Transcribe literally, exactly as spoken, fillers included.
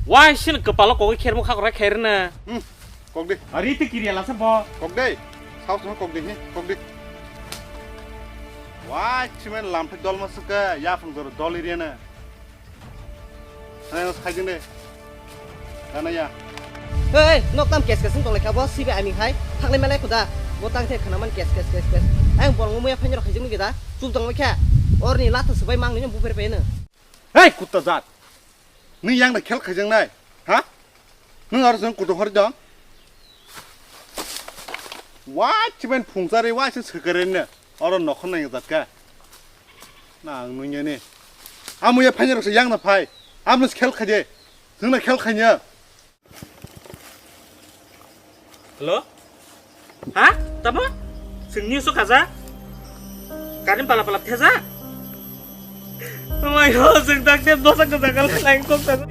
Wai sin kepala kogwi khermo khakra kherna. Hmm, kok di. Ari te kiri ala se bo. Kok dei. Saus no kok di hi, kok di. Wai chimen lamphek dol ma suka, ya phang jor dol iriana. Hai os khai jing de. Kana ya. Hei, nok tam kes kes wng tong lai kha bo, sibe ani hai. Thakle mele kuda. Bo tang the khana man kes kes kes kes. Ang borong muya phainjor khai jing ni da. Chup tong lai kha. Orni latha subai mang ni bupher pe no. Hei, kutta jat. Nung yang da khel khai jang nai. Ha? Nung aro jang kutu hor jang. Wai chimen phungchari wai se sekeren ne. Oro nokhon nai jat ka. Na ang nung ni. Amu ya phainjor se yang na phai. Amno khel khai je. Jung na khel khai nya. Hello? Ha? Tamo? Singni su kaza? Karim pala pala theza? Oh my God, sing tak tem dosa kaza kal lain kok kaza.